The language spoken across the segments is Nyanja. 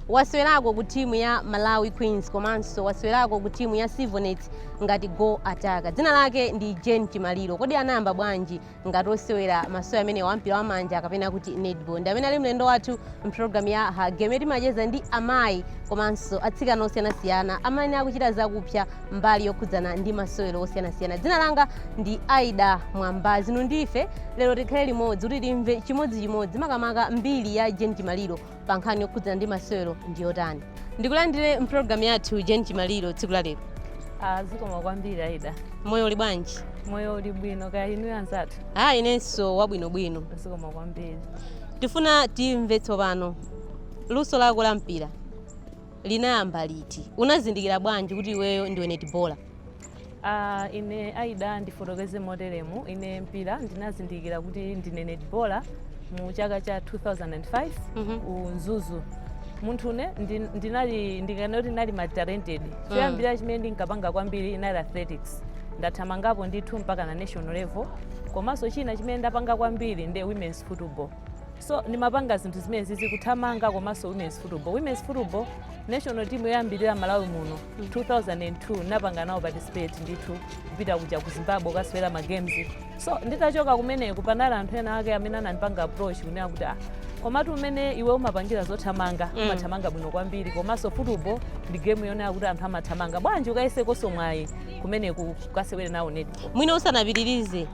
Waswerako ku timu ya Malawi Queens komanso waswerako ku timu ya Civonets ngati goal attacker. Dzina lake ndi Jane Chimaliro. Kodi anayamba bwanji ngati osewera masewera amene wa mpira wa manja kapena kuti netball? Ndi amene ali mlendo wathu mpulogalamu ya Her Game. Timacheza ndi amayi komanso atsikana osiyanasiyana amene akuchita zakupsa mbali yokhudzana ndi masewero osiyanasiyana. Dzina langa ndi Aida Mwamba. Zinu ndife lero tikhale limodzi kuti timve chimodzimodzi, makamaka mbiri ya Jane Chimaliro pa nkhani yokhudzana ndi masewero ndi yotani. Ndikulandire mpulogalamu yathu, Jane Chimaliro, tsiku la lero. Ah, zikomo kwambiri, Aida. Moyo uli bwanji? Moyo uli bwino, kaya inu anzathu? Ah, inenso wabwinobwino. Zikomo kwambiri. Tifuna timve tsopano, luso lako la mpira linayamba liti? Unazindikira bwanji kuti iweyo ndiwe netballer? Ah, ine Aida, ndifotokoze moteremu. Ine mpira ndinazindikira kuti ndine netballer mu chaka cha 2005 ku Mzuzu. Munthune ndinali, ndikanoti ndinali multi-talented. Choyambira chimene ndinkapanga kwambiri inali athletics. Ndathamangapo ndithu mpaka na national level. Komanso china chimene ndapanga kwambiri ndi women's football. So ndimapanga zinthu zimene zikuthamanga komanso women's football. Women's football national team yoyambirira Malawi muno 2002 napanga nawo participate ndithu, kupita kuja ku Zimbabwe kukasewera ma games. So nditachoka kumeneku, panali anthu ena ake amene anandipanga approach kunena kuti, "Ah, komatu umene iwe umapangira zothamanga, umathamanga bwino kwambiri, komanso football ndi game yonena kuti anthu amathamanga, bwanji ukayesekonso mwayi kumeneku kukasewere nawo netball?" Mwina usanapitirize,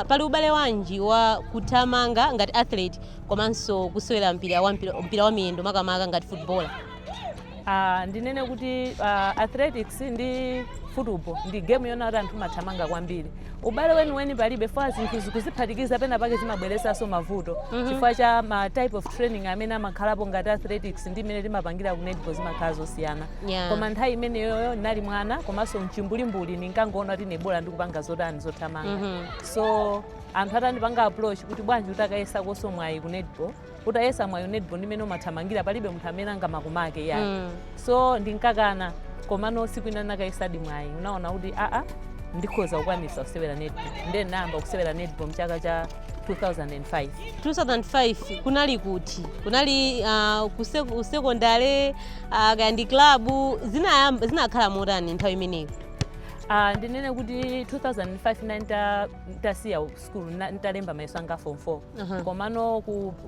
pali ubale wanji wa kuthamanga ngati athlete komanso kusewera mpira wa miyendo, makamaka ngati footballer? Ndinene kuti athletics ndi football ndi game yona kuti anthu mathamanga kwambiri. Ubale weniweni palibe, far zinthu zikuziphatikiza pena pake zimabweresanso mavuto chifukwa cha ma type of training amene amakhalapo ngati athletics ndi imene timapangira ku netball zimakhala zosiyana. Koma nthawi imeneyoyo ndinali mwana komanso mchimbulimbuli, ndinkangoona kuti nebola ndikupanga zotani, zothamanga. So anthu atandipanga approach kuti, "Bwanji utakayesakonso mwayi ku netball? Utayesa mwayi ku netball, ndimene umathamangira, palibe munthu amene angamakumake yayi." So ndinkakana, komano siku ina nakayesadi mwayi, unaona kuti aa, ndikhoza kukwanisa kusewera netball. Ndiye ndinayamba kusewera netball mchaka cha 2005. 2005 kunali kuti? Kunali ku sekondale, kaya ndi club? Zinayamba zinakhala motani nthawi imeneyo? Ndinene kuti 2005 na ntasiya school, ntalemba mayeso anga form 4. Komano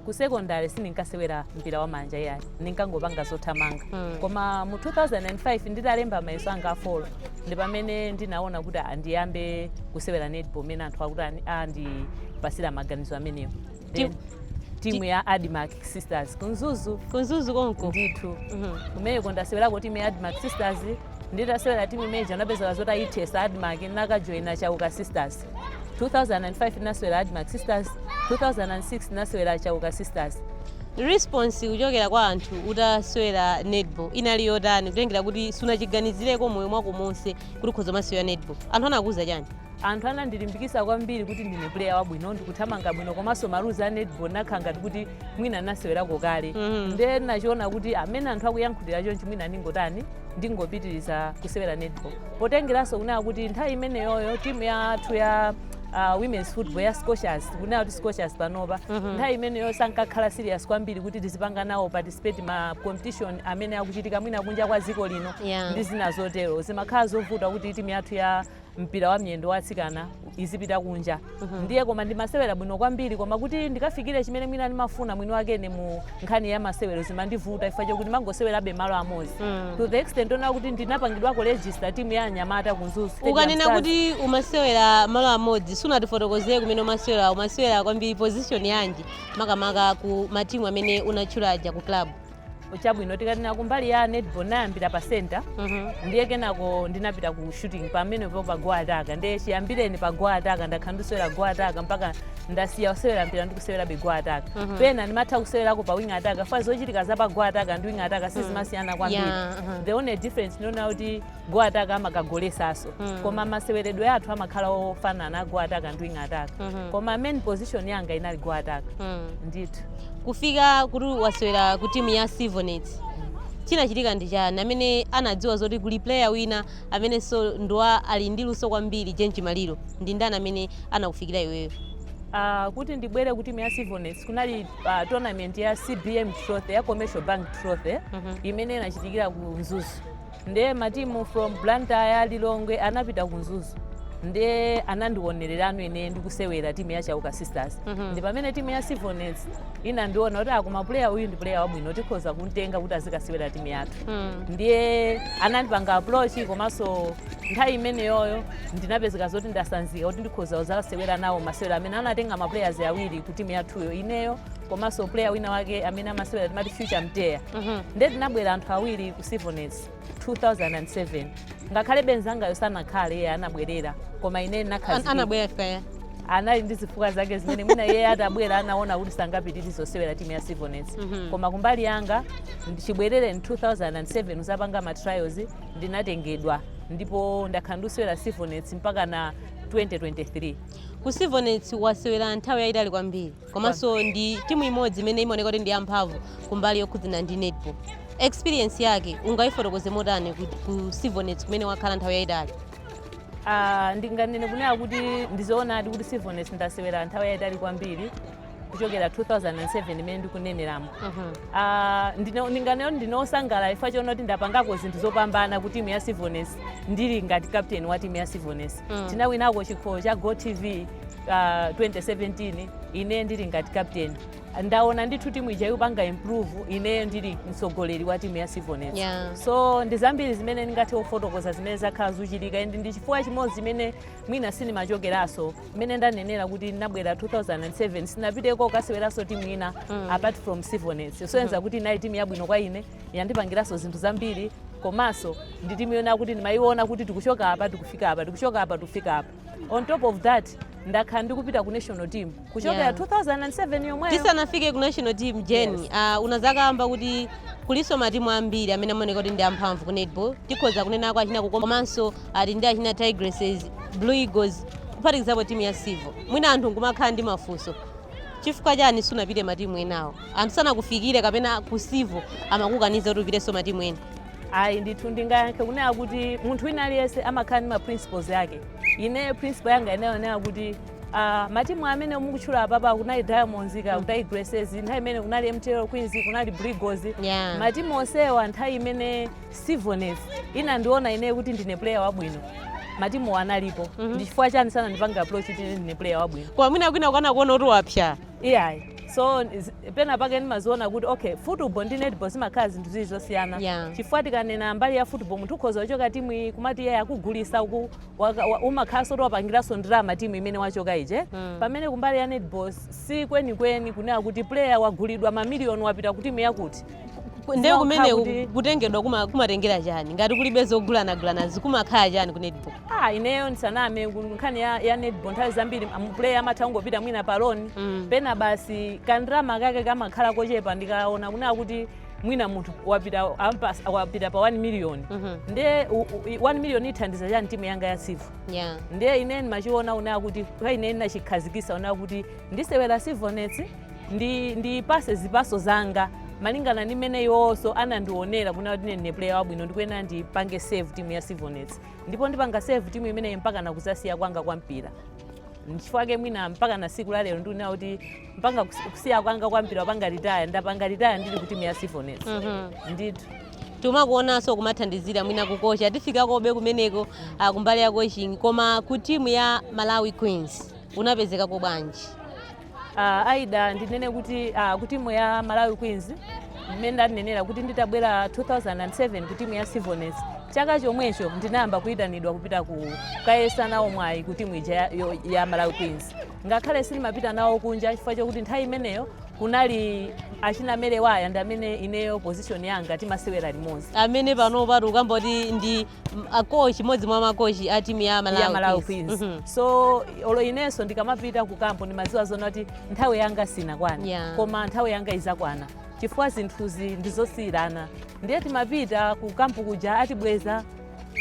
ku secondary sindinkasewera mpira wa manja iyayi, ndinkangopanga zothamanga. Koma mu 2005 nditalemba mayeso anga a four, ndi pamene ndinaona kuti ndiyambe kusewera netball, mene anthu akuti andipasira maganizo amenewo. Then timu ya Admarc Sisters ku Mzuzu. Ku Mzuzu konko? Ndithu. Kumeneko ndasewerako timu ya Admarc Sisters. Nditasewera timu imeneja, napezeka zoti ayithesa Admarc, nakajoyina Chauka Sisters. 2005 ndinasewera Admarc Sisters, 2006 ndinasewera Chauka Sisters. Response kuchokera kwa anthu utasewera netball inali yotani, kutengera kuti sunachiganizireko moyo mwako monse kuti ukhoza masewera netball? Anthu anakuuza chani? Anthu anandilimbikisa kwambiri kuti ndine player wabwino, ndikuthamanga bwino, komanso ma rules a netball nakhala ngati kuti mwina nasewerako kale. Ndiye nachiona kuti amene anthu akuyankhulira chonchi, mwina ndingotani, ndingopitiriza kusewera netball, potengeranso kunena kuti nthawi imeneyoyo timu yathu ya women's football ya Scotias, kunena kuti Scotias panopa, nthawi imeneyo sankakhala serious kwambiri kuti tizipanga nawo participate ma competition amene akuchitika mwina kunja kwa dziko lino ndi zina zotero. Zimakhala zovuta kuti timu yathu ya mpira wa miyendo wa atsikana izipita kunja. Ndiye koma ndimasewera bwino kwambiri, koma kuti ndikafikire chimene mwina ndimafuna mwini wakene mu nkhani ya masewero zimandivuta, chifukwa chokuti mangosewerabe malo amodzi, to the extent ona kuti ndinapangidwako register timu ya anyamata ku Mzuzu Stadium Ukanena Stars. kuti umasewera malo amodzi, sunatifotokozere kumene umasewera. Umasewera kwambiri position yanji, makamaka ku matimu amene unatchulaja, ku club? Chabwino, tikanena kumbali ya netball, nayambira pa center. Ndiye kenako ndinapita ku shooting pamenepo pa goal attacker. Ndiye chiyambireni pa goal attacker ndakhala ndisewera goal attacker mpaka ndasiya kusewera mpira, ndikusewerabe goal attacker. Pena ndimatha kusewerako pa wing attacker, fa zochitika za pa goal attacker ndi wing attacker sizimasiyana kwambiri. The only difference ndinoona kuti goal attacker amakagolesaso, koma maseweredwe athu amakhala ofanana, goal attacker ndi wing attacker. Koma main position yanga inali goal attacker ndithu. Kufika kuti wasewera ku timu ya Civonets, chinachitika ndi chani? Amene anadziwa zoti kuli player wina amene so ndiwa ali ndi luso kwambiri, Jane Chimaliro, ndi ndani amene anakufikira iweyo? Kuti ndibwere ku timu ya Civonets, kunali tournament ya CBM Trophy, ya Commercial Bank Trophy, imene inachitikira ku Mzuzu. Ndiye matimu from Blantyre, Lilongwe anapita ku Mzuzu, ndiye anandionererano ine ndikusewera timu ya Chauka Sisters. Ndi pamene timu ya Civonets inandiona kuti akuma player uyu ndi player wabwino, tikhoza kumtenga kuti azikasewera timu yathu. Ndiye anandipanga approach, komanso nthawi imeneyoyo ndinapezeka zoti ndasanzika kuti ndikhoza kuzasewera nawo masewero amene anatenga ma players awiri ku timu yathuyo, ineyo komanso player wina wake amene amasewera, timati Future Mteya. Ndiye tinabwera anthu awiri ku Civonets 2007. Ngakhale benzangayo sanakhale, iye anabwerera, koma ine ndinakhazikika. Anabwera fika? Anali ndi zifukwa zake zimene mwina iye atabwera anaona kuti sangapitirize osewera timu ya Civonets. Koma kumbali yanga, chibwerere in 2007 uzapanga ma trials, ndinatengedwa ndipo ndakhala ndikusewera Civonets mpaka na 2023. Ku Civonets wasewera nthawi yayitali kwambiri, komanso ndi timu imodzi imene imaoneka kuti ndi yamphamvu kumbali yokhudzana ndi netball. Experience yake ungayifotokoze motani ku Civonets kumene wakhala nthawi yayitali? Ndinganene kunena kuti ndizoonadi kuti Civonets ndasewera nthawi yayitali kwambiri, kuchokera 2007 imene ndikuneneramo. Ndinganene ndinosangalala chifukwa choona kuti ndapangako zinthu zopambana ku timu ya Civonets. Ndili ngati captain wa timu ya Civonets, tinawinako chikho cha Go TV 2017. Ine ndili ngati captain, ndaona ndithu timu ija ikupanga improve, ineyo ndili mtsogoleri wa timu ya Civonets. So ndi zambiri zimene ndingathe kufotokoza zimene zakhala zochitika, and ndi chifukwa chimodzi chimene mwina sinimachokeranso, mmene ndanenera kuti ndinabwera 2007, sinapiteko kaseweranso timu ina apart from Civonets. Soyenza kuti inali timu yabwino kwa ine, yandipangiranso zinthu zambiri, komanso ndi timu yona kuti ndimayiona kuti tikuchoka apa, tikufika apa, tikuchoka apa, tikufika apa. On top of that, ndakhala ndikupita ku national team kuchokera 2007 yomweyo. Tisanafike ku national team, Jen, Yes. Unazakamba kuti kuliso matimu ambiri amene amaoneka kuti ndi amphamvu ku netball. Tikhoza kunenako achina Kukoma, komanso ati ndi achina Tigresses, Blue Eagles, kuphatikizapo timu ya Civo. Mwina anthu nkumakhala ndi mafunso, chifukwa chani sunapite matimu enawo? Anthu sanakufikire kapena ku Civo amakukaniza kuti upitenso matimu ena? Ayi ndithu, ndingayankhe kunena kuti munthu wina aliyense amakhala ndi ma principles yake. Ine principle yanga inayonera kuti matimu amene mukutchula apapa, kunali Diamonds, ka Tigresses, nthawi imene kunali MTL Queens, kunali Blue Eagles, matimu onsewa, nthawi imene Civonets inandiona ine kuti ndine player wabwino, matimu analipo. Ndi chifukwa chani sanandipanga approach kuti ine ndine player wabwino? Koma mwina kwina kukana kuona kuti wapsa. Iyayi, so pena pake ndimaziona kuti okay, football ndi netball zimakhala zinthu zili zosiyana, chifukwa tikanena mbali ya football, munthu ukhoza kuchoka timu iyi kumati iye akugulisa uku, umakhalanso kuti wapangiranso ndalama timu imene wachoka ije. Pamene kumbali ya netball si kwenikweni kunena kuti player wagulidwa mamiliyoni, wapita ku timu yakuti. Ndiye kumene Zimakhala kuti kutengedwa kumatengera chani? Ngati kulibe zogulanagulanazi, kumakhala chani ku netball? Ah, ineyo ndisaname, ku nkhani ya netball nthawi zambiri player amatha kungopita mwina pa loan, pena basi kandrama kake kamakhala kochepa. Ndikaona kunena kuti mwina munthu wapita, wapita pa 1 million, ndiye 1 million ithandiza chani timu yanga ya Civo? Ndiye ine ndimachiona unena kuti kwa ine ndinachikhazikisa unena kuti ndisewera Civonets, ndipase zipaso zanga malingana ndi mmene iwonso anandionera kunena kuti ine ndine player wabwino, ndikuyenera ndipange serve timu ya Civonets, ndipo ndipanga serve timu imeneyi mpaka nakuzasiya kwanga kwa mpira. Nchifukwa mwina mpaka na siku la lero ndikunena kuti mpaka kusiya kwanga kwa mpira, wapanga retire, ndapanga retire ndili ku timu ya Civonets ndithu. Timakuonanso kumathandizira mwina kukocha, tifika kobe kumeneko kumbali ya coaching, koma ku timu ya Malawi Queens unapezekako bwanji? Aida, ndinene kuti ku timu ya Malawi Queens, mmene ndandinenera kuti nditabwera 2007 ku timu ya Civonets, chaka chomwecho ndinayamba kuyitanidwa kupita ku kayesa nawo mwayi ku timu ija ya Malawi Queens, ngakhale sindimapita nawo kunja chifukwa chokuti nthawi imeneyo kunali achina Mere Waya, ndi amene ineyo position yanga timasewera limodzi. Amene pano pati ukamba kuti ndi akochi, mmodzi mwa makochi a timu ya Malawi ya Malawi Queens. Queens. So olo inenso ndikamapita ku camp ndimadziwa zona kuti nthawi yanga sinakwana, koma nthawi yanga izakwana chifukwa zinthuzi ndizosiyirana. Ndiye timapita ku camp kuja, atibweza,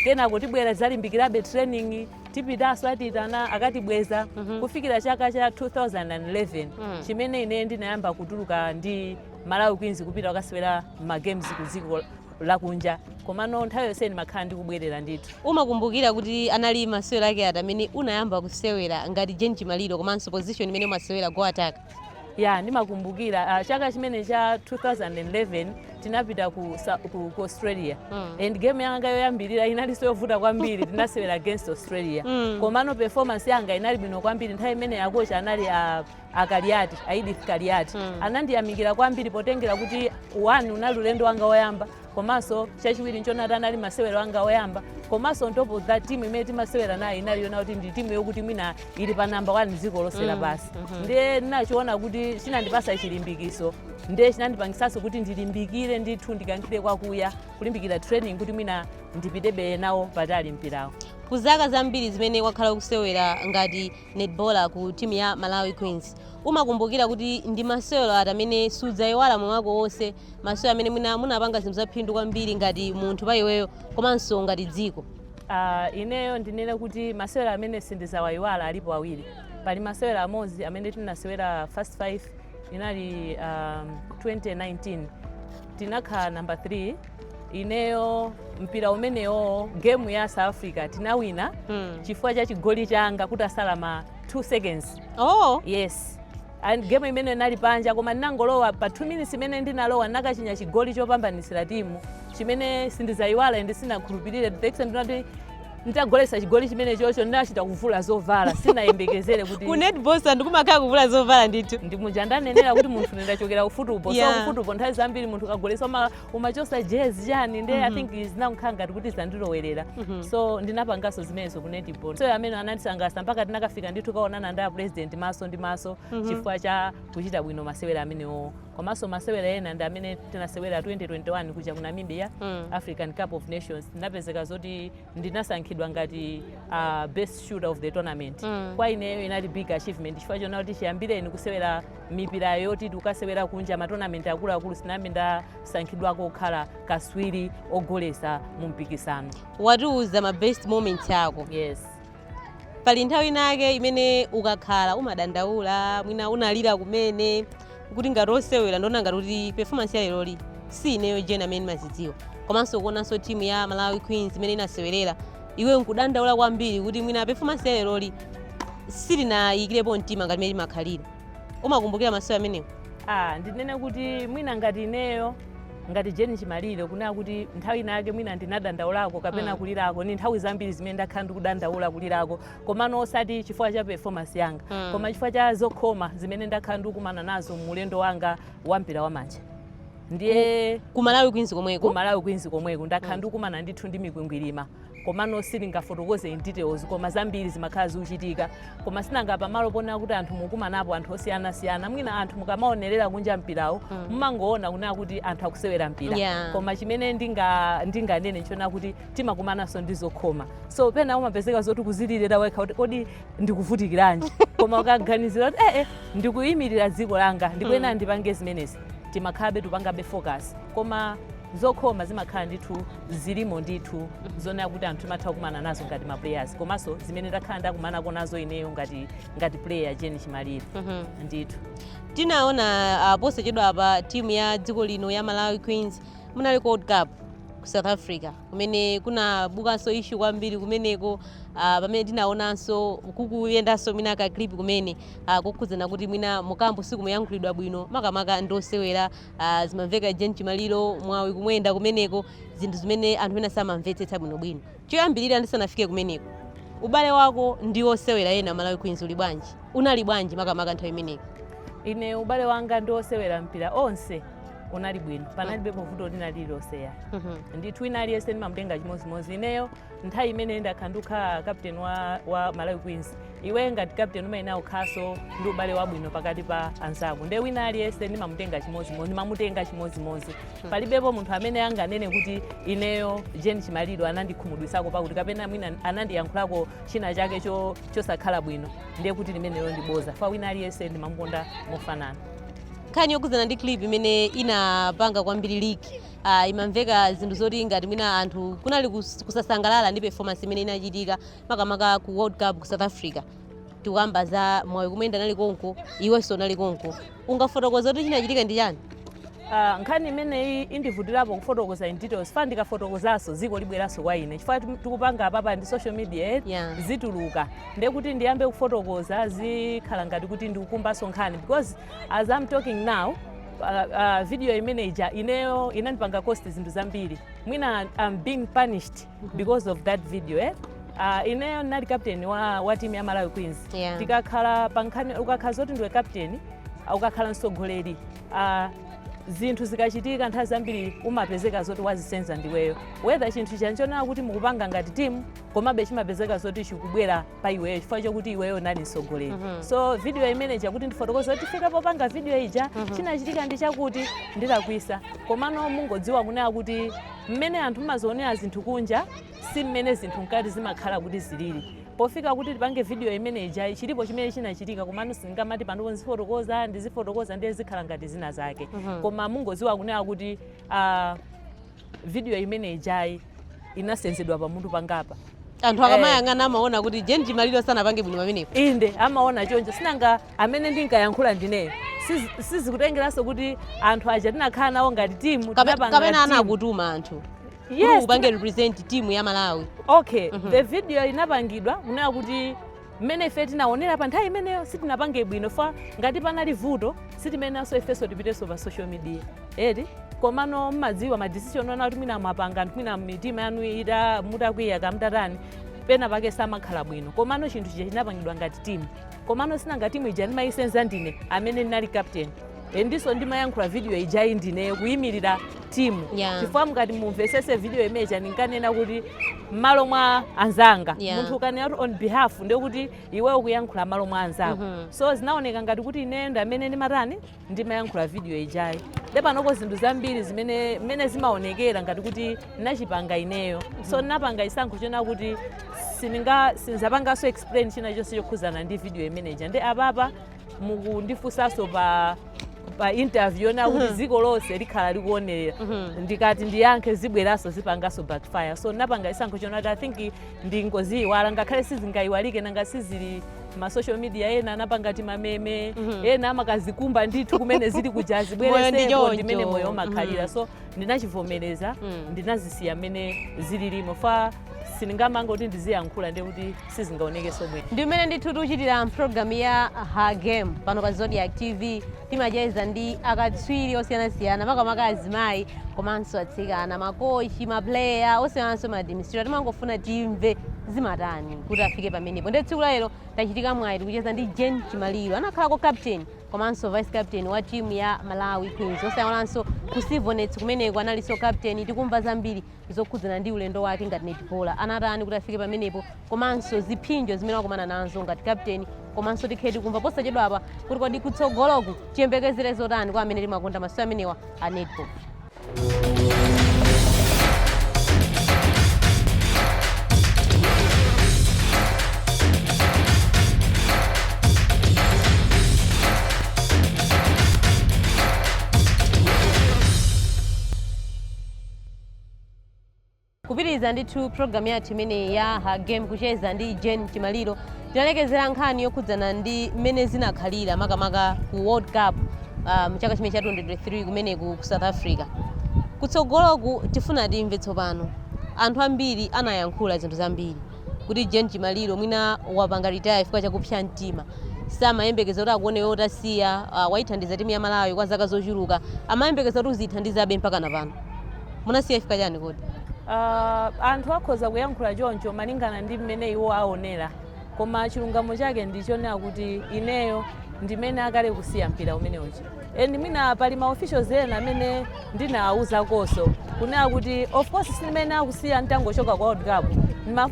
kenako tibwera, tizalimbikirabe training, tipitanso, atiyitana, akatibweza, kufikira chaka cha 2011 chimene ine ndinayamba kutuluka ndi Malawi Queens kupita kukasewera ma games ku dziko Lakunja, komano nthawi yonse ndimakhala ndikubwerera ndithu. Umakumbukira kuti anali masewero ake ati amene unayamba kusewera ngati Jane Chimaliro, komanso position imene umasewera, goal attack? Ya, ndimakumbukira chaka chimene cha 2011 tinapita ku Australia and game yanga yoyambirira inalinso yovuta kwambiri. Tinasewera against Australia, komano performance yanga inali bwino kwambiri. Nthawi imene ya coach anali a Kaliati, a Edith Kaliati. Anandiyamikira kwambiri potengera kuti one, unali ulendo wanga woyamba, komanso chachiwiri nchonati anali masewero anga oyamba, komanso on top of that, team imene timasewera nayo inali yona kuti ndi timu yokuti mwina ili pa number 1 dziko lonse lapansi. Ndiye ndinachiona kuti chinandipasa chilimbikiso, ndiye chinandipangisanso kuti ndilimbikire ndithu, ndikankhire kwakuya, kulimbikira training kuti mwina ndipitebe nawo patali mpirawo. Ku zaka zambiri zimene wakhala ukusewera ngati netballer ku timu ya Malawi Queens, umakumbukira kuti ndi masewero ati amene sudzayiwala moyo wako wonse, masewero amene mwina munapanga zinthu zaphindu kwambiri ngati munthu pa iweyo komanso ngati dziko? Ineyo ndinene kuti masewero amene sindizawayiwala alipo awiri. Pali masewero amodzi amene tinasewera Fast 5, inali 2019, tinakhala number 3. Ineyo mpira umenewo, game ya South Africa, tinawina chifukwa cha chigoli changa kutasala ma 2 seconds. Yes, and game imene inali panja, koma ndinangolowa pa 2 minutes imene ndinalowa, ndinakachinya chigoli chopambanisira timu chimene sindizayiwala ndi sinakhulupirire to the extent ndinati nditagolesa chigoli chimene chocho ndinachita kuvula zovala, sinayembekezere kuti Ku netball ndikumakhala kuvula zovala ndithu? Ndimuja ndanenera kuti munthu ndachokera ku football, so ku football nthawi zambiri munthu kagolesa umachosa jezi chani, nde I think zinakukhala ngati kuti zandilowerera, so ndinapanganso zimenezo ku netball. So amene anandisangalatsa mpaka tinakafika ndithu kaonana ndi a president maso ndi maso chifukwa cha kuchita bwino masewera amenewo. Komanso masewera ena ndi amene tinasewera 2021 kuja ku Namibia, African Cup of Nations. Ndinapezeka zoti ndinasankhidwa ngati best shooter of the tournament. Kwa ineyo inali big achievement chifukwa chona kuti chiyambireni kusewera mipira yoti tikasewera kunja, ma tournament akuluakulu, sinambe ndasankhidwako kukhala kaswiri ogolesa mu mpikisano. Watiuza ma best moments ako. Yes. Pali nthawi inake imene ukakhala umadandaula, mwina unalira kumene, kuti ngati osewera ndiona ngati kuti performance ya leroli si ineyo Jane amene ndimazidziwa, komanso kuonanso timu ya Malawi Queens imene inasewerera, iwe nkudandaula kwambiri kuti mwina performance ya leroli silinayikirepo mtima ngati imene imakhalira? Umakumbukira masewera amenewo? Ah, ndinene kuti mwina ngati ineyo ngati Jane Chimaliro, kunena kuti nthawi inake mwina ndinadandaulako kapena kulirako, ni nthawi zambiri zimene ndakhala ndikudandaula, kulirako, komano osati chifukwa cha performance yanga, koma chifukwa cha zokhoma zimene ndakhala ndikukumana nazo mulendo wanga wa mpira wa manja. Ndiye ku Malawi Queens komweko? Ku Malawi Queens komweko ndakhala ndikukumana ndithu ndi mikwingwirima, komano sindingafotokoze in details, koma zambiri zimakhala zikuchitika. Koma sinanga pamalo pona kuti anthu mukumanapo anthu osiyanasiyana, mwina anthu mukamaonerera kunja mpirawo mumangoona kunena kuti anthu akusewera mpira, koma chimene ndinganene nchona kuti timakumananso ndi zokhoma, so pena umapezeka zoti kuzilirira wekha kuti kodi ndikuvutikiranji? Koma ukaganizira kuti ee, ndikuyimirira dziko langa, ndikuyenera ndipange zimenezi, timakhalabe tupangabe focus. Koma zokhoma zimakhala ndithu zilimo ndithu, zonena kuti anthu timatha kukumana nazo ngati ma players, komanso zimene ndakhala ndakumanako nazo ineyo ngati player Jane Chimaliro ndithu. Tinaona posachedwa apa timu ya dziko lino ya Malawi Queens munali ku World Cup ku South Africa, kumene kunabukanso issue kwambiri kumeneko, pamene tinaonanso kukuyendanso mwina ka clip kumene kokhudzana kuti mwina mu camp sikumuyankhulidwa bwino, makamaka ndosewera. Zimamveka Jane Chimaliro, Mwawi Kumwenda kumeneko, zinthu zimene anthu ena samamvetsetsa bwinobwino. Choyambirira, ndisanafike kumeneko, ubale wako ndi osewera ena Malawi Queens uli bwanji, unali bwanji makamaka nthawi imeneyo? Ine ubale wanga ndi osewera mpira onse unali bwino, panalibepo vuto lina lililonse ya ndithu. Wina aliyense ndimamutenga chimodzimodzi. Ineyo nthawi imene ndakhala ndikukhala captain wa Malawi Queens, iwe ngati captain umayenera kukhalanso ndi ubale wabwino pakati pa anzako, nde wina aliyense ndimamutenga chimodzimodzi, ndimamutenga chimodzimodzi. Palibepo munthu amene anganene kuti ineyo Jane Chimaliro anandikhumudwisako pakuti kapena mwina anandiyankhulako china chake chosakhala bwino, ndiye kuti limeneyo ndiboza fa. Wina aliyense ndimamukonda mofanana. Nkhani yokhudzana ndi clip imene inapanga kwambiri leak, imamveka zinthu zoti ngati mwina anthu kunali kusasangalala ndi performance imene inachitika makamaka ku World Cup ku South Africa. Tikuyamba za Mwawi Kumwenda nali konko, iwenso unali konko, ungafotokoza kuti chinachitika ndi chani? Nkhani imeneyi indivutirapo kufotokoza in details, fa ndikafotokozaso ziko libweranso kwa ine, chifukwa tikupanga apapa ndi social media, eh, zituluka. Ndekuti ndiyambe kufotokoza zikhala ngati kuti ndikukumbanso nkhani, because as I'm talking now, video imene ija ineyo inandipanga cost zinthu zambiri. Mwina I'm being punished because of that video, eh? Ineyo ndinali captain wa team ya Malawi Queens. Tikakhala pa nkhani, ukakhala zoti ndiwe captain, ukakhala mtsogoleri, zinthu zikachitika nthawi zambiri umapezeka zoti wazisenza ndiweyo, whether chinthu chanchonena kuti mukupanga ngati timu, komabe chimapezeka zoti chikubwera pa iweyo chifukwa chokuti iweyo unali mtsogoleri. So video imene ija, kuti ndifotokoze kuti tifika popanga video ija, chinachitika ndi chakuti ndilakwisa. Komano mungodziwa kunena kuti mmene anthu mumazionera zinthu kunja si mmene zinthu mkati zimakhala kuti zilili. Pofika kuti tipange video imene ija, chilipo chimene chinachitika, komano sindingamati panopo ndizifotokoza, ndizifotokoza ndiye zikhala ngati zina zake. Koma mungodziwa kunena kuti video imene ijayi inasenzedwa pamutu pangapa. Anthu akamayang'ana amaona kuti Jane Chimaliro sanapange bwino pamenepo. Inde, amaona choncho. Sinanga amene ndinkayankhula ndineyo. Sizikutengeranso kuti anthu aja tinakhala nawo ngati timu, tinapanga Kapena timu. Anakutuma anthu Yes. kuti upange represent timu ya Malawi? Okay, the video inapangidwa kunena kuti mmene ife tinaonera pa nthawi imeneyo sitinapange bwino, fa ngati panali vuto sitimenenso ifenso tipitenso pa social media, eti? Komano mmadziwa ma decision ona kuti mwina mwapanga anthu mwina mitima yanu ita mutakwiya kamtatani, pena pake samakhala bwino. Komano chinthu chija chinapangidwa ngati timu. Komano sinanga timu ija ndimayisenza ndine amene ndinali captain. Ndiso ndimayankhula video ijayi ndineyo kuyimirira timu, chifukwa mukati mumvesese video imeja ndinkanena kuti m'malo mwa anzanga. Munthu ukanena kuti on behalf, ndekuti iweyo ukuyankhula m'malo mwa anzako. So zinaoneka ngati kuti ineyo ndi amene ndimatani, ndimayankhula video ijayi. Nde panoko zinthu zambiri zimene mmene zimaonekera ngati kuti ndinachipanga ineyo. So ndinapanga chisankho chona kuti sininga sinzapanganso explain china chonse chokhuzana ndi video imeneja. Ndi apapa mukundifunsanso pa interview yona kuti dziko lonse likhala likuonerera, ndikati ndiyankhe zibweranso zipanganso backfire. So ndinapanga chisankho chona kuti I think ndingoziyiwala, ngakhale sizingayiwalike, nanga sizili ma social media, ena anapanga ti ma meme, ena amakazikumba ndithu kumene zili kuja Moyo ndi zibweresepo. choncho. Ndimene moyo umakhalira. So ndinachivomereza, ndinazisiya mmene zililimo, fa sindingamanga kuti ndiziyankhula ndi kuti sizingaonekenso bwino. Ndi mmene ndithu tikuchitira mpulogalamu ya Her Game pano pa Zodiak TV. Timacheza ndi akatswiri osiyanasiyana, makamaka azimayi komanso atsikana, makochi, ma player osiyananso, ma administrator. Timangofuna timve zimatani kuti afike pamenepo. Ndi tsiku lalero tachitika mwayi tikucheza ndi Jane Chimaliro, anakhalako captain komanso vice captain wa timu ya Malawi Queens, osayiwalanso ku Civonets kumeneko analinso captain. Tikumva zambiri zokhudzana ndi ulendo wake ngati netballer, anatani kuti afike pamenepo, komanso ziphinjo zimene wakumana nazo ngati captain, komanso tikhe tikumva posachedwapa kuti kodi kutsogoloku tiyembekezere zotani kwa amene timakonda masewera amenewa a netball. Kupitiriza ndithu programu yathu imeneyi ya Her Game, kucheza ndi Jane Chimaliro. Tinalekezera nkhani yokhudzana ndi mmene zinakhalira makamaka ku World Cup mchaka chimene cha 2023 kumeneku ku South Africa. Kutsogoloku tifuna timve tsopano, anthu ambiri anayankhula zinthu zambiri kuti Jane Chimaliro mwina wapanga retire chifukwa chakupsa mtima, samayembekeza kuti akuone utasiya. Wayithandiza timu ya Malawi kwa zaka zochuluka, amayembekeza kuti uziyithandizabe mpaka napano. Munasiya chifukwa chani kodi? Anthu akhoza kuyankhula choncho malingana ndi mmene iwo aonera, koma chilungamo chake ndichonena kuti ineyo ndimene akale kusiya mpira umene uja. And mwina pali ma officials ena amene ndinawawuzakonso kunena kuti of course sindimene akusiya nditangochoka kwa World Cup.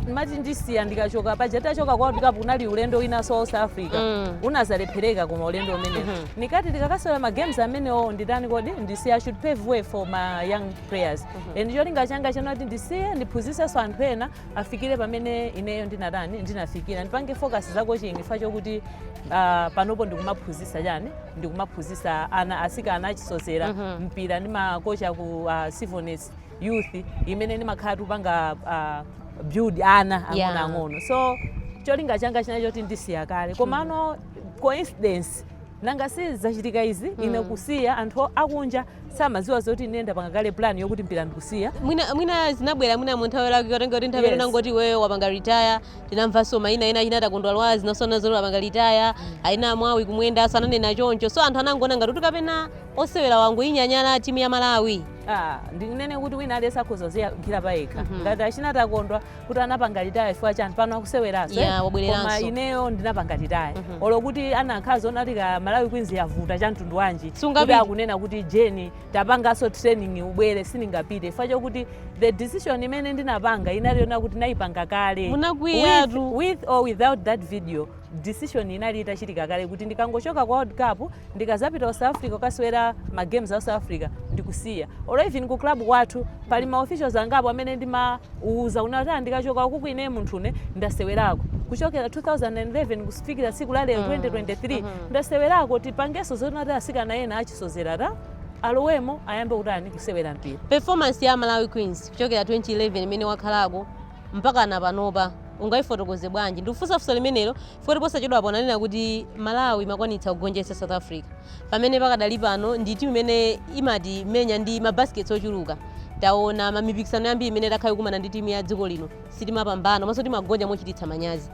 Ndimati ndisiya ndikachoka paja. Tachoka kwa World Cup kunali ulendo winanso wa South Africa, unazalephereka. Koma ulendo umenewo nikati ndikakasewera ma games amenewo nditani kodi, ndisiya. I should pave way for my young players. And cholinga changa chanati ndisiye ndiphunzisenso anthu ena afikire pamene ineyo ndinatani, ndinafikira. Ndipange focus za coaching fa chokuti panopo ndikumaphunzisa chani, ndikumaphunzisa ana asikana achisozera mpira. Ndimakocha ku Civonets Youth imene ndimakhala tikupanga build ana ang'onoang'ono. So cholinga changa china choti ndisiya kale, komano coincidence Nanga si zachitika izi, ine kusiya, anthu akunja samaziwa zoti ine ndapanga kale plan yokuti mpira ndikusiya. Mwina zinabwera mwina mu nthawi yake, katenga kuti nthawi imene ngoti iweyo wapanga retire, tinamvanso mayina ena achina Takondwa Lwazi nasona zoti wapanga retire, aina Mwawi Kumwenda sananena choncho, so anthu anangoona ngati kuti kapena osewera wangu inyanyala timu ya Malawi. Ah, ndinene kuti wina aliyense akhoza kuziyankhira payekha. Ngati achina Takondwa kuti anapanga retire chifukwa chani, pano akuseweranso. Yeah, wabwereranso. Koma ineyo ndinapanga retire olo kuti anankhala zoona kuti ka Malawi Queens yavuta cha mtundu wanji, Sungapite. kuti akunena kuti, "Jeni, tapanganso training, ubwere," sindingapite chifukwa chokuti the decision imene ndinapanga inali kuti nayipanga kale. Munakwiyatu. With or without that video, decision inali itachitika kale kuti ndikangochoka kwa World Cup, ndikazapita ku South Africa kukasewera ma games a South Africa, ndikusiya. Olo even ku club kwathu pali ma officials angapo amene ndimauza kuna kuti, "Ah, ndikachoka ukuku, ine munthune ndasewerako kuchokera 2011 kufikira tsiku la lero 2023, ndasewerako, tipangenso zonati asikana ena achisozera ta alowemo, ayambe kutani, kusewera mpira." Performance ya Malawi Queens kuchokera 2011 imene wakhalako mpaka na panopa, ungayifotokoze bwanji? Ndikufunsafunsa limenelo foti posachedwapo ananena kuti Malawi imakwanitsa kugonjetsa South Africa, pamene pakadali pano ndi timu imene imati menya ndi mabaskets ochuluka. Taona mamipikisano yambiri imene takhala kumana ndi timu ya dziko lino, sitimapambana komanso timagonja mochititsa manyazi.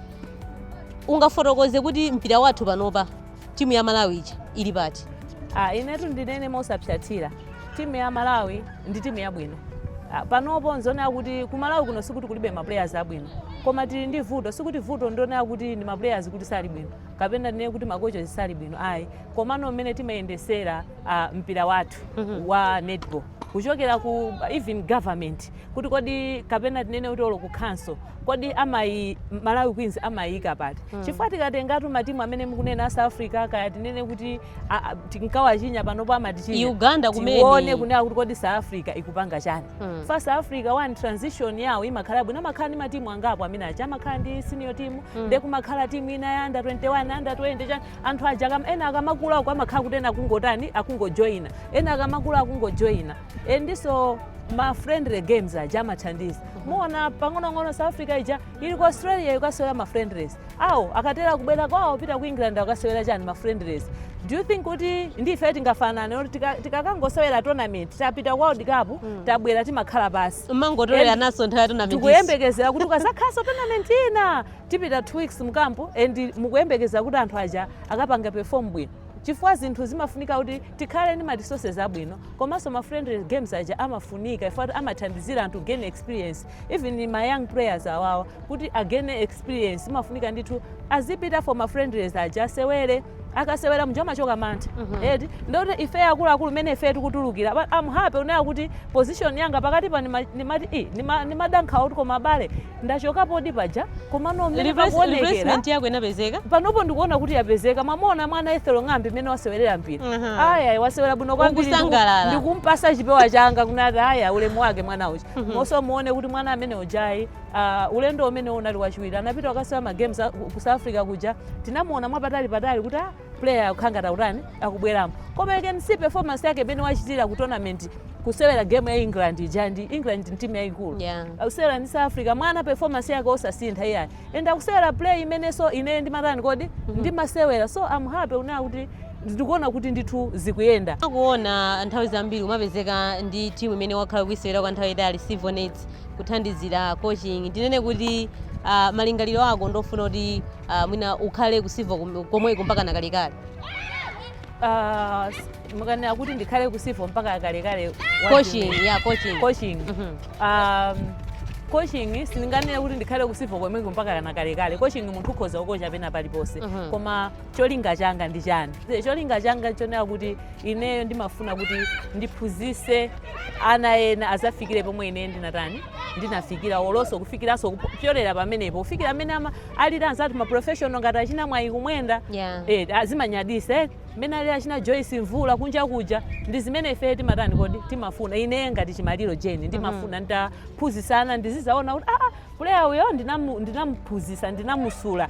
Ungafotokoze kuti mpira wathu panopa, timu ya Malawi ija ili pati? Ah, inetu ndinene mosapsatira, timu ya Malawi ndi timu yabwino. Ah, panopo nzonera kuti ku Malawi kuno sikuti kulibe ma players abwino, koma tili ndi vuto. Sikuti vuto ndionera kuti ndi ma players kuti sali bwino, kapena ndinene kuti ma coaches sali bwino, ayi. Komano mmene timayendesera mpira wathu wa netball, kuchokera ku even government, kuti kodi kapena tinene kuti olo ku council, kodi amayi Malawi Queens amayika pati? Chifukwa tikatengatu matimu amene mukunena a South Africa, kaya tinene kuti tinkawachinya, panopo amatichinya. Uganda kumene. Tione kunena kuti kodi South Africa ikupanga chani? Fa South Africa, one, transition yawo imakhala bwino, amakhala ndi matimu angapo amene aja, amakhala ndi senior team, nde kumakhala timu ina ya under 21, under 20 chani. Anthu aja ena akamakula uko amakhala kuti ena akungotani, akungojoyina, ena akamakula akungojoyina. Endiso ma friendly games aja amathandiza. Muona pang'onong'ono South Africa ija ili ku Australia ikasewera ma friendlies awo, akatera kubwera kwawo, pita ku England akasewera chani, ma friendlies. Do you think kuti ndife tingafanane kuti tikakangosewera tournament, tapita ku World Cup, tabwera, timakhala pasi? Mmangotolera naso nthawi ya tournament. Tikuyembekezera kuti ukazakhaso tournament ina, tipita 2 weeks mu camp and mukuyembekeza kuti anthu aja akapanga perform bwino? Chifukwa zinthu zimafunika kuti tikhale ndi ma resources abwino, komanso ma friendly games aja amafunika chifukwa amathandizira anthu gain experience. Even ma young players awawa, kuti again experience, imafunika ndithu azipita for ma friendlies aja, asewere. Akasewera muja amachoka mantha, eti? Ndoti ife akuluakulu mene ife tikutulukira. But I'm happy unena kuti position yanga pakati pa nimati nimadankhawa kuti koma abale ndachokapodi paja, komano mmene pakuonekera Replacement yako inapezeka. Panopo ndikuona kuti yapezeka. Mwamona mwana Ethel Ng'ambi mmene wasewerera mpira? Aya, wasewera bwino kwambiri. Ukusangalala. Ndikumpasa chipewa changa kunati aya, ulemu wake mwana uja. Monso muone kuti mwana amene ujayi, ulendo umene unali wachiwiri anapita wakasewera ma games ku South Africa kuja, tinamuona mwapatali patali kuti player akukhanga tautani, akubweramo. Koma you can see performance yake imene wachitira ku tournament, kusewera game ya England ija, ndi England ndi timu yayikulu. Akusewera ndi South Africa, mwana performance yake osasintha iyayi, and akusewera play imenenso ine ndimatani kodi, ndimasewera. So I'm happy unena kuti ndikuona kuti ndithu zikuyenda. Kuona nthawi zambiri umapezeka ndi timu imene wakhala kuisewera kwa nthawi itali, Civonets, kuthandizira coaching. Ndinene kuti malingaliro ako ndofuna kuti mwina ukhale ku Civo komweko mpaka nakalekale? Mukanena kuti ndikhale ku Civo mpaka kalekale, what do you Coaching. mean? Yeah, coaching. Coaching. Coaching, sindinganene kuti ndikhale ku Civo komweko mpaka nakalekale. Coaching, munthu ukhoza kukocha pena paliponse. Koma cholinga changa ndi chani? Cholinga changa chonena kuti ineyo ndimafuna kuti ndiphunzise ana ena azafikire pomwe ine ndinatani, ndinafikira, olonso kufikiranso kupyolera pamenepo, kufikira amene alili anzathu ma professional ngati achina Mwayi Kumwenda. Eh, azimanyadisa, eh, mmene alili achina Joyce Mvula kunja kuja, ndi zimene ife timatani kodi, timafuna. Ine ngati Chimaliro Jeni ndimafuna nditaphunzisana, ndizizaona kuti player uyo ndinamuphunzisa, ndinamusula,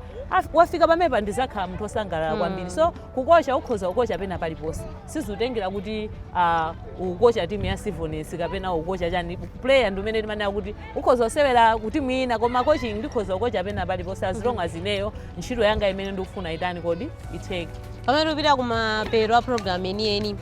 wafika pamenepa, ndizakhala munthu osangalala kwambiri. So kukocha, ukhoza kukocha pena paliponse, sizutengera kuti ukukocha timu ya Civonets kapena ukukocha chani. Player ndi umene timanena kuti ukhoza kusewera ku timu ina, koma coaching ndikhoza kukocha pena paliponse as long as ineyo ntchito yanga imene ndikufuna itani kodi, itheke. Pamene tikupita kumapeto a program yeniyeni,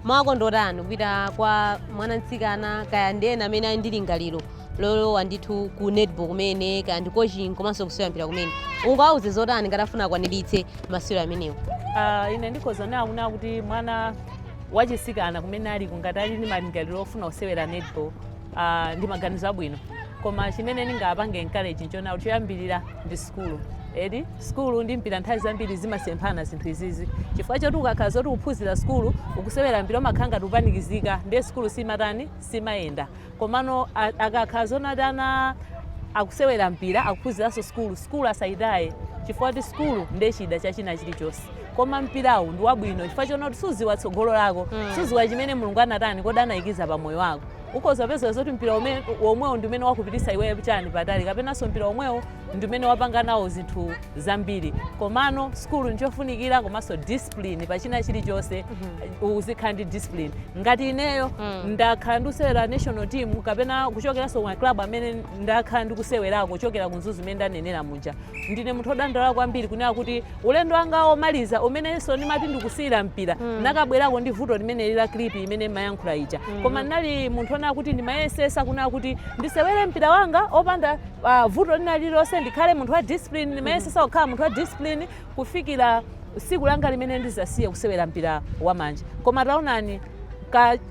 mwakondotani kupita kwa mwanamtsikana kaya ndi ena amene ali ndi lingaliro lolowa ndithu ku netball kumene, kaya ndi coaching komanso kusewera mpira kumene, ungawauze zotani ngati afuna akwaniritse masewero amenewo? Ine ndikhoza nauna kuti mwana wachisikana kumene ali, kungati ali ndi malingaliro ofuna kusewera netball, ndi maganizo abwino, koma chimene ndingapange encourage nchona kuti choyambirira ndi sukulu edi. Sukulu ndi mpira nthawi zambiri zimasemphana zinthu izizi, chifukwa choti ukakhala zoti uphunzira sukulu, ukusewera mpira, umakhala ngati upanikizika, ndiye sukulu simatani, simayenda. Komano akakhala zonati ana akusewera mpira, akuphunziranso sukulu, sukulu asayitaye, chifukwa kuti sukulu ndiye chida cha china chilichonse. Koma mpirawu ndi wabwino chifukwa chona kuti suziwa tsogolo lako, suziwa chimene Mulungu anatani kodi anayikiza pa moyo wako. Ukhoza peza zoti mpira womwewo ndi umene wakupitisa iweyo chani patali, kapenanso mpira womwewo ndi umene wapanga nawo zinthu zambiri. Komano sukulu nchofunikira, komanso discipline pachina chilichonse, uzikhala ndi discipline. Ngati ineyo ndakhala ndikusewera national team kapena kuchokeranso ma club amene ndakhala ndikusewerako kuchokera ku Mzuzu imene ndanenera muja, ndine munthu wodandaula kwambiri kunena kuti ulendo wanga womaliza umenenso ndimati ndikusiyira mpira, nakabwerako ndi vuto limene la cramp imene mayankhula ija. Koma ndinali munthu onena kuti ndimayesesa kunena kuti ndisewere mpira wanga opanda vuto lina lililonse, ndikhale munthu wa discipline. Ndimayesesa kukhala munthu wa discipline kufikira tsiku langa limene ndizasiye kusewera mpira wamanja. Koma taonani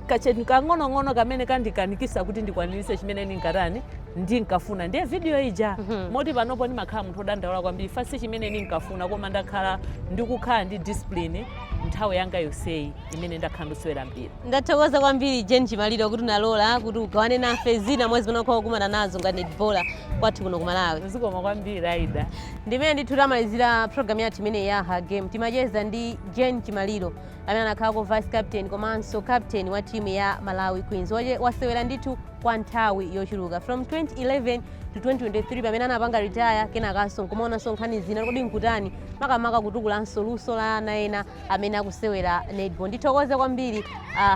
kacheni kang'onong'ono kamene kandikanikisa kuti ndikwaniritse chimene ndinkatani, ndinkafuna, ndiye video ija. Moti panopo ndimakhala munthu wodandaula kwambiri fasi chimene ndinkafuna, koma ndakhala ndikukhala ndi discipline nthawi yanga yonseyi imene ndakhala ndikusewera mpira. Ndathokoza kwambiri, Jane Chimaliro, kuti unalola kuti ugawane nafe zina mwa zimene wakhala kukumana nazo ngati netballer kwathu kuno ku Malawi. Zikoma kwambiri, Aida. Ndimene ndithu tamalizira program yathu imene ya Her Game. Timacheza ndi Jane Chimaliro amene anakhalako vice captain komanso captain wa timu ya Malawi Queens. Wasewera ndithu kwa nthawi yochuluka from 2011 to 2023 pamene anapanga retire, kenakanso nkumaonanso nkhani zina kodi nkutani, makamaka kutukulanso luso la ana ena amene akusewera netball. Ndithokoze kwambiri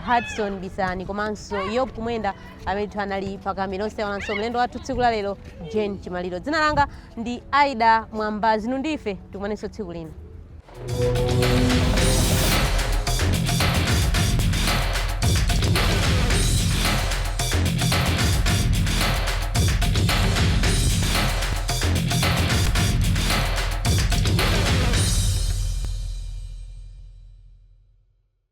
Hudson Bisani komanso Yob Kumwenda amene ndithu anali pakamera, osewananso mlendo wathu tsiku la lero, Jane Chimaliro. Dzina langa ndi Aida Mwamba. Zinu ndife tikumanenso tsiku lina.